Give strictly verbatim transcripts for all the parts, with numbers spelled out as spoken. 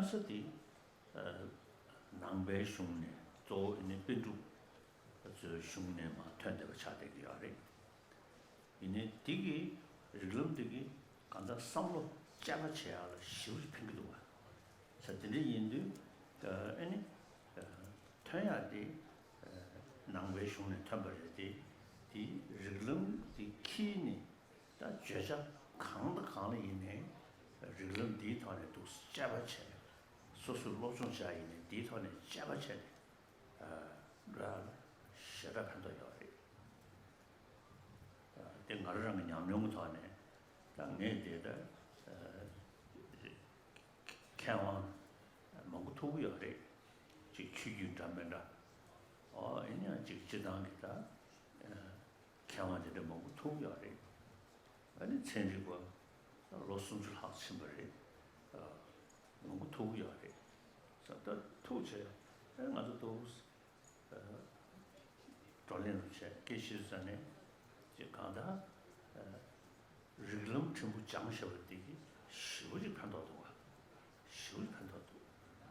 ས་དེ་ནང་པའི་གཞུང་ནས་གཙོ་བོ་ཨ་ནི་པཎ་གྲུབ་ཚོའི་གཞུང་ནས་མར་ཐོན་བསྡད་པ་ཆགས་བསྡད་ཀྱི་ཡོད་རེད། ཡིན་ནའི་དེ་གི་རིགས་ལམ་དེ་གི་གང་ལྟར་བསམ་བློ་དཔྱད་པ་བྱེད་ཡག་ལ་ཞེ་པོ་ཅིག་ཕན་གྱི་འདུག་བ། ས་དེ་འདྲ་ཡིན་དུས་ཨ་ནི་ཐོན་ཡག་དེ་ནང་པའི་གཞུང་ནས་ཐོན་པ་རེད་དེ། དེའི་རིགས་ལམ་དེ་འཁྱེར་ནས། ད་བརྗོད་བྱ་གང་དང་གང་ལ་ཡིན་ནའི་རིགས་ལམ་འདིའི་ཐོག་ནས་འདུག་དཔྱད་པ་བྱས། སོ་སོས་སློབ་སྦྱོང་བྱས་ཡིན་ནའི་འདིའི་ཐོག་ནས་དཔྱད་པ་བྱས་ནས་འགྲོ་ཡག་ལ་ཞེ་དྲག་ཕན་ཐོགས་ཡོད་རེད། དེ་ང་རང་རང་གི་ཉམས་མྱོང་གི་ཐོག་ནས་ད་ངས་དེ་ལྟར་མཁས་དབང་མང་པོ་ཐུག་གི་ཡོད་རེད། ཅིག་ཆོས་བརྒྱུད་འདྲ་མི་འདྲ། ཨོ་ཡིན་ཡང་ཅིག་སྤྱིར་བཏང་གི་ད། མཁས་དབང་དེ་འདྲ་མང་པོ་ཐུག་ཡོད་རེད། ཨ་ནི་ཚན་རིག་པ་ལོ་སུམ་ཅུ་ལྷག་ཕྱིན་པ་རེད། མང་པོ་ཐུག་ཡོད་རེད། ས་ད་ཐུག་བྱས་ཨ་ང་ཚོ་ཏོག་བགྲོ་གླེང་རུ་བྱས་སྐད་ཆ་བཤད་ནས་ཅིག་གང་ལྟར་རིགས་ལམ་ཕྲན་བུ་སྦྱངས་བཞག་པ་དེ་གིས་ཞེ་པོ་ཅིག་ཕན་ཐོགས་འདུག་བ། ཞེ་པོ་ཅིག་ཕན་ཐོགས་འདུག་བྱས་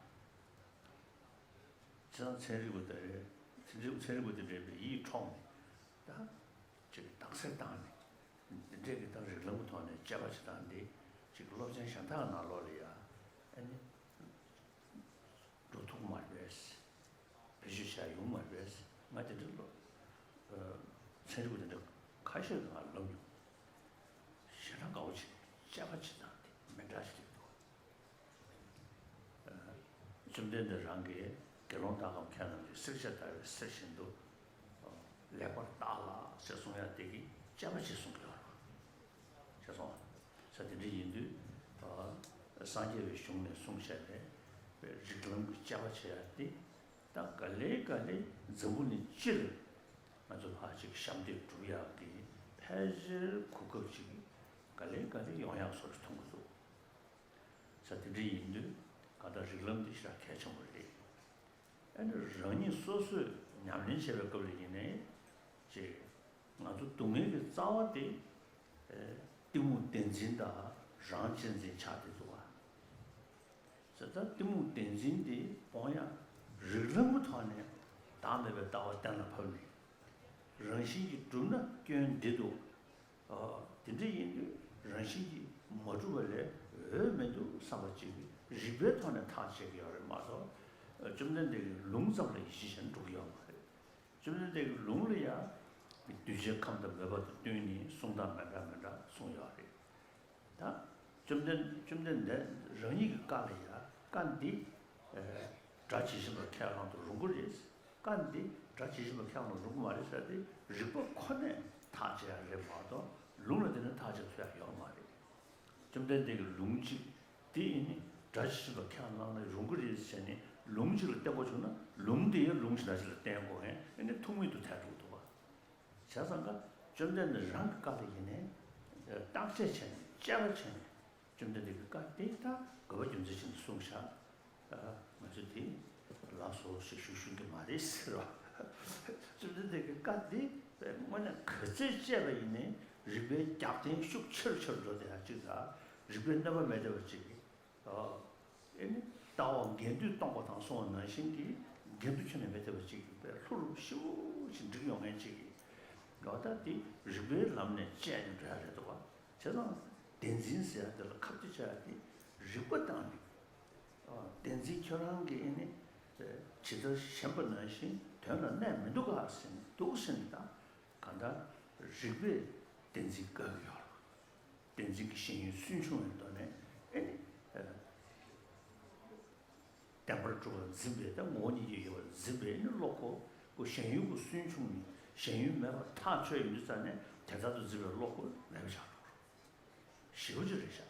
ཙང་ཚན་རིག་པ་དེ་རེད། ཚན་རིག་ཚན་རིག་པ་དེ་འདྲས་པའི་ཡིད་འཕྲོག་ནས་ད་ཅིག་རྟགས་གསལ་བཏང་ནས་འདི་འདྲས་ཀྱི་ད་རིགས་ལམ་གྱི་ཐོག་ནས་དཔྱད་པ་བྱེད་སྟངས་འདི་ཅིག་སློབ་ཚན་གཞན་དག་ནང་ལོགས་ལ་ཡ་ཨ་ནི་འགྲོ་ཐུབ་མ་རེད་པས། བེད་སྤྱོད་བྱ་ཡོང་མ་རེད་པས། ང་དེ་འདྲ་ལོ་ཚན་རིག་པ་དེ་འདྲ་ཁ་ཤས་ཀྱིས་ང་ལབ་མྱོང་། ཞེ་དྲག་དགའ་བོ་བྱེད། དཔྱད་པ་བྱེད་སྟངས་དེ་མི་འདྲ་ཞིག་རེད་འདུག་བཅོམ་ལྡན་འདས་རང་གིས་དགེ་སློང་དག་གམ་མཁས་རྣམས་ཀྱིས། བསྲེགས་བཅད་བརྡར་བའི་གསེར་བཞིན་དུ། ལེགས་པར་བརྟགས་ལ་ཞེས་གསུང་ཡག་དེ་གིས་དཔྱད་པ་བྱེད་གསུང་གི་ཡོད་རེད། ཤེས་སོང་ང་། ས་དེ་འདྲ་ཡིན་དུས་སངས་རྒྱས་པའི་གཞུང་ནས་གསུངས་བཞག་པའི་རིགས་ལམ་གྱི་དཔྱད་པ་བྱེད་ཡག་དེ་ད་ག་ལེ་ག་ལེ་འཛམ་བུ་གླིང་སྤྱི་ལ་ང་ཚོ་ཕར་ཅིག་ཞབས་འདེགས་སྒྲུབ་ཡག་གི་ཕལ་ཆེར་གོ་སྐབས་ཅིག་ག་ལེ་ག་ལེ་ཡོང་ཡག་བཟོ་འདྲ་མཐོང་གི་འདུག་ས་དེ་འདྲ་ཡིན་དུས་གང་ལྟར་རིགས་ལམ་འདི་ཞེ་དྲག་གལ་ཆེན་པོ་རེད། ཨ་ནི་རང་ཉིད་སོ་སོས་ཉམས་ལེན་བྱེད་པའི་སྐབས་ལ་ཡིན་ནའི་ཅིག་ང་ཚོ་སྡུག་བསྔལ་གྱི་རྩ་བ་དེ་གཏི་མུག་བདེན་འཛིན་དང་རང་གཅེས་འཛིན་ཆགས་བསྡད་འདུག་བ། བྱས་ཙང་གཏི་མུག་བདེན་འཛིན་དེ་སྤོང་ཡག་རིགས་ལམ་གྱི་ཐོག་ནས་བདག་མེད་པའི་ལྟ་བ་གཏན་ལ་ཕབ་ནས། རང་བཞིན་གྱིས་གྲུབ་ན་སྐྱོན་འདི་འདུག་ཨ། དེ་འདྲ་ཡིན་དུས་རང་བཞིན་གྱིས་མ་གྲུབ་པ་ལས་འོས་མི་འདུག་བསམ་པ་ཅིག་རིགས་པའི་ཐོག་ནས་ཐག་བཅད་ཀྱི་ཡོད་རེད་མ་གཏོགས། བཅོམ་ལྡན་འདས་ཀྱི་ལུང་ཙམ་ལ་ཡིད་ཆེས་བྱས་ན་འགྲོ་གི་ཡོད་མ་རེད། བཅོམ་ལྡན་འདས་ཀྱི་ལུང་ལ་ཡང་གདུལ་བྱའི་ཁམས་དང་མོས་པ་དང་བསྟུན་ནས་གསུང་སྟངས་མི་འདྲ་མི་འདྲ་གསུངས་ཡོད་རེད། ད་བཅོམ་ལྡན་བཅོམ་ལྡན་འདས་རང་ཉིད་ཀྱི་བཀའ་ལ་ཡང་བཀའ་འདི་སྒྲ་ཇི་བཞིན་པར་ཁས་བླངས་དུ་རུང་གི་རེད། བཀའ་འདི་སྒྲ་ཇི་བཞིན་པར་ཁས་བླངས་དུ་རུང་གི་མ་རེད་ཟེར་ཏེ་རིགས་པ་ཁོ་ནས་ཐག་བཅད་ཡག་རེད་མ་གཏོགས་ལུང་ལ་བརྟེན་ནས་ཐག་བཅད་ཐུབ་ཡག་ཡོད་མ་རེད། བཅོམ་ལྡན་འདས་ཀྱི་ལུང་གཅིག་དེ་ཡིན་ནི་སྒྲ་ཇི་བཞིན་པར་ཁས་བླངས་ན་རུང་གི་རེད་ཟེར་ནས་ལུང་གཅིག་ལ་བརྟེན་དགོས་བྱུང་ན་ལུང་དེ་ཡང་ལུང་གཞན་དག་ཅིག་ལ་བརྟེན་དགོས་ཡང་ཨ་ནི་ཐུག་མེད་དུ་ཐལ་འགྲོ་གི་འདུག་བ། བྱས་ཙང་ཀ་བཅོམ་ལྡན་འདས་རང་གི་བཀའ་ལ་ཡིན་ནའི་བརྟག་དཔྱད་བྱས་ནས་དཔྱད་པ་བྱས་ནས་བཅོམ་ལྡན་འདས་ཀྱི་བཀའ་དེ་ད་དགོས་པ་རྒྱུ་མཚན་བྱས་ནས་གསུངས་བཞག་ང་ཚོས་དེ་ལགས་སོ་ཞེས་ཞུ་ཞུ་གི་མ་རེད་ཟེར་བ། བཅོམ་ལྡན་འདས་ཀྱི་བཀའ་འདི་དངོས་གནས་ག་ཚོད་དཔྱད་པ་ཡིན་ནའི་རིགས་པའི་རྒྱབ་རྟེན་ཤུགས་ཆེ་རུ་ཆེ་རུ་འགྲོ་བསྡད་ཡག་ཅིག་དང་རིགས་པའི་གནོད་པ་མེད་བསྡད་པ་ཅིག་གིས། ཨ་ནི་ལྟ་བ་འགལ་འདུས་སྟོང་པ་དང་གསུངས་པ་ནང་བཞིན་གྱི་འགལ་འདུ་ཁྱོན་ནས་མེད་བསྡད་པ་ཅིག་གིས་ལྷུར་ཞིབ་ཅིག་འགྲིག་ཡོང་མཁན་ཅིག་གིས་ལོ་ལྟར་དེ་རིགས་པའི་ལམ་ནས་དཔྱད་ནས་འགྲོ་ཡག་རེད་འདུག་བ། བྱས་ཙང་བདེན་འཛིན་ཟེར་ཡག་དེ་ལ་ཁ་གཏད་བྱ་ཡག་དེ་རིགས་པ་བཏང་ནས། བདེན་འཛིན་ཁྱོད་རང་གིས་ཨ་ནི་ཇི་ལྟར་ཞེན་པ་ནང་བཞིན་དོན་ལ་གནས་མི་འདུག་ག་ཟེར་ནས་འདུག་ཟེར་ནས་ད་གང་ལྟར་རིགས་པས་བདེན་འཛིན་བཀག་གི་ཡོད་རེད། བདེན་འཛིན་གྱི་ཞེན་ཡུལ་སུན་ཕྱུང་བའི་ཐོག་ནས་ཨ་ནི་བདེན་པར་གྲུབ་པར་འཛིན་པའི་ད་ངོ་བོ་ཉིད་ཀྱིས་ཡོད་པར་འཛིན་པའི་ཨ་ནི་བློ་ཁོ་ཁོ་ཞེན་ཡུལ་གྱིས་སུན་ཕྱུང་ནས་ཞེན་ཡུལ་མེད་པར་ཐག་ཆོད་ཡོང་དུས་ཙ་ནས་དེ་ལྟར་དུ་འཛིན་པའི་བློ་ཁོ་མེད་པ་ཆགས་འགྲོ་གི་རེད། ཞེ་པོ་ཅིག་རེད་ཤག་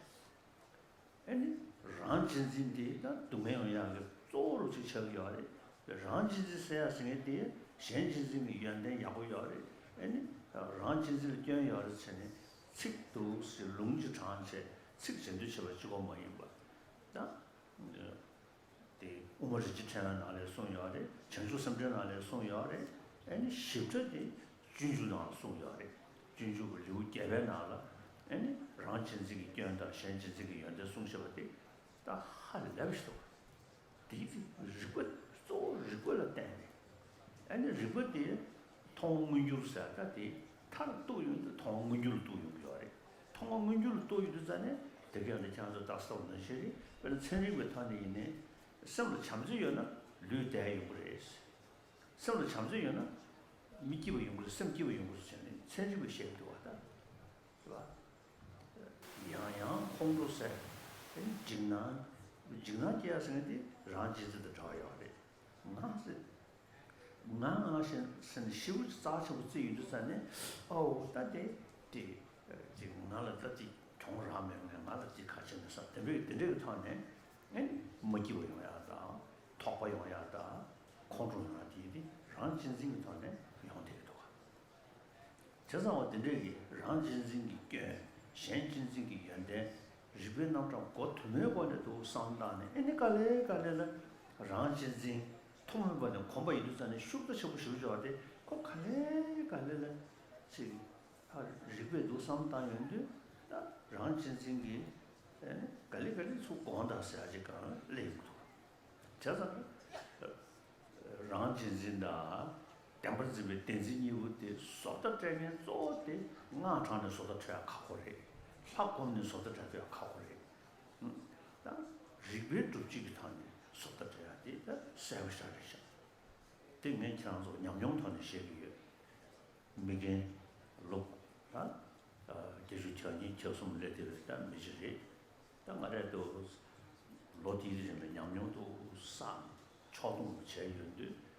ཨ་ནི་རང་གཅེས་འཛིན་དེ་ད་སྡུག་བསྔལ་ཡོང་ཡག་གི་གཙོ་བོ་རུ་ཅིག་ཆགས་ཀྱི་ཡོད་རེད། རང་གཅེས་འཛིན་ཟེར་ཡག་ཟེར་མཁན་དེ་གཞན་གཅེས་འཛིན་གྱི་ཡོན་ཏན་ཡག་པོ་ཡོད་རེད། ཨ་ནི་རང་གཅེས་འཛིན་ལ་སྐྱོན་ཡོད་རེད་ཟེར་ནས་ཚིག་འདུག་ཟེར་ལུང་གཅིག་དྲངས་བྱས་ཚིག་གཞན་སྡུད་བྱེད་པ་གཅིག་པོ་མ་ཡིན་པ། ད་དེ་དབུ་མ་རིན་ཆེན་ཕྲེང་བའི་ནང་ལ་གསུངས་ཡོད་རེད། བྱང་ཆུབ་སེམས་འགྲེལ་ནང་ལ་གསུངས་ཡོད་རེད། ཨ་ནི་ཞིབ་ཕྲ་དེ། སྤྱོད་འཇུག་ནང་ལ་གསུངས་ཡོད་རེད། སྤྱོད་འཇུག་གི་ལེའུ་བརྒྱད་པའི་ནང་ལ་ཨ་ནི་རང་གཅེས་འཛིན་གྱི་སྐྱོན་དང་གཞན་གཅེས་འཛིན་གྱི་ཡོན་ཏན་གསུངས་བཞག་པ་དེ་ད་ཧ་ལས་པ་ཞིག་འདུག་དེའི་རིགས་པ་གཙོ་བོ་རིགས་པ་ལ་བརྟེན་ནས། ཨ་ནི་རིགས་པ་དེ་མཐོང་བ་མངོན་གྱུར་ཟེར་ད་དེ་མཐར་གཏུགས་ཡོང་དུས་མཐོང་བ་མངོན་གྱུར་ལ་གཏུགས་ཡོང་གི་ཡོད་རེད། མཐོང་བ་མངོན་གྱུར་ལ་གཏུགས་ཡོང་དུས་ཙ་ནས་དེ་ག་ནས་ཁྱེད་ཚོ་ད་གསལ་པོ་ནང་བཞིན་རེད། དཔེར་ན་ཚན་རིག་པའི་ཐོག་ནས་ཡིན་ནའི་སེམས་ལ་བྱམས་བརྩེ་ཡོད་ན་ལུས་བདེ་ཡོང་གི་རེད། སེམས་ལ་བྱམས་བརྩེ་ཡོད་ན་མི་སྐྱིད་པ་ཡོང་གི་རེད། སེམས་སྐྱིད་པ་ཡོང་གི་རེད་ཟེར་ནས་ཚན་རིག་པས་བཤད་ཀྱི་འདུག་བ་ད། རེད་བ། ཡང་ཡང་ཁོང་ཁྲོ་ཟེར། འཇིགས་སྣང་། འཇིགས་སྣང་སྐྱེ་ཡ་ཟེར་མཁན་དེ་རང་གཅེས་འཛིན་དང་འདྲ་བ་ཡོད་རེད། ང་ཟེར། ང་ང་ཞེས་ཟེར་ནས་ཤི་བོ་རྩ་ཆེན་པོ་བརྩི་ཡོང་དུས་ཙ་ནས་ཨའོ་ད་དེ་དེ་ཅིག་ང་ལ་ད་ཅིག་གྱོང་རག་མེད་ངས་ང་ལ་ཅིག་ག་བྱེད་མི་ས་དེ་འདྲའི་དེ་འདྲའི་གི་ཐོག་ནས་ཨེ་མ་སྐྱིད་པ་ཡོང་ཡ་དང་དོགས་པ་ཡོང་ཡ་དང་ཁོང་ཁྲོ་ཡོང་ཡ་དེ་དེ་རང་གཅེས་འཛིན་གྱི་ཐོག་ནས་ཡོང་བསྡད་ཀྱི་འདུག་ག་བྱས་ཙང་བ་དེ་འདྲས་ཀྱི་རང་གཅེས་འཛིན་གྱི་སྐྱོན། གཞན་གཅེས་འཛིན་གྱི་ཡོན་ཏན། རིགས་པའི་རྣམ་གྲངས་གོ་དུ་མའི་སྒོ་ནས་འདུག་བསམ་བཏང་ནས་ཨེ་ནི་ག་ལེ་ག་ལེ་ལ་རང་གཅེས་འཛིན་ཐུགས་སྨོན་པ་ནས་གོམས་པ་ཡིན་དུས་ཙ་ནས་ཤུགས་རྩ་ཆེན་པོ་ཞིག་འཇོག་སྟེ་ཁོ་ག་ལེ་ག་ལེ་ལ་ཅིག་ཨ་རིགས་པས་འདུག་བསམ་བཏང་ཡོང་དུས་ད་རང་གཅེས་འཛིན་གྱི་ཨེ་ནི་ག་ལེ་ག་ལེ་ཚུར་དགོངས་དག་ཟེར་ཡ་ཅིག་གང་སླེབས་ཡོང་གི་འདུག་བྱས་ཙང་། རང་གཅེས་འཛིན་དང་། བདེན་པར་འཛིན་པའི་བདེན་འཛིན་གཉིས་པོ་དེ་བཟོ་ལྟ་སྤྲད་མཁན་གཙོ་བོ་དེ་སྔགས་བགྲངས་ནས་བཟོ་ལྟ་སྤྲད་ཡ་ཁག་པོ་རེད། ལྷ་བསྒོམས་ནས་བཟོ་ལྟ་སྤྲད་ཡ་ཁག་པོ་རེད། ད་རིགས་པའི་སྒྲུབ་བྱེད་ཀྱི་ཐོག་ནས་བཟོ་ལྟ་སྤྲད་ཡ་དེ་ད་གསལ་པོ་ཞེ་དྲག་རེད་ཤག་དེ་ངས་ཁྱེད་རང་ཚོ་ཉམས་མྱོང་ཐོག་ནས་བཤད་ཀྱི་ཡོད། མི་རྒན་ལོ་ད་བརྒྱད་ཅུ་གྱ་གཉིས་གྱ་གསུམ་སླེབས་བསྡད་པའི་ད་མི་ཅིག་རེད། ད་ང་རང་ཚོ་ལོ་དེའི་རིང་ལ་ཉམས་མྱོང་དུ་བསགས་ཕྱོགས་སྡོམ་བྱས་ཡོད་དུས་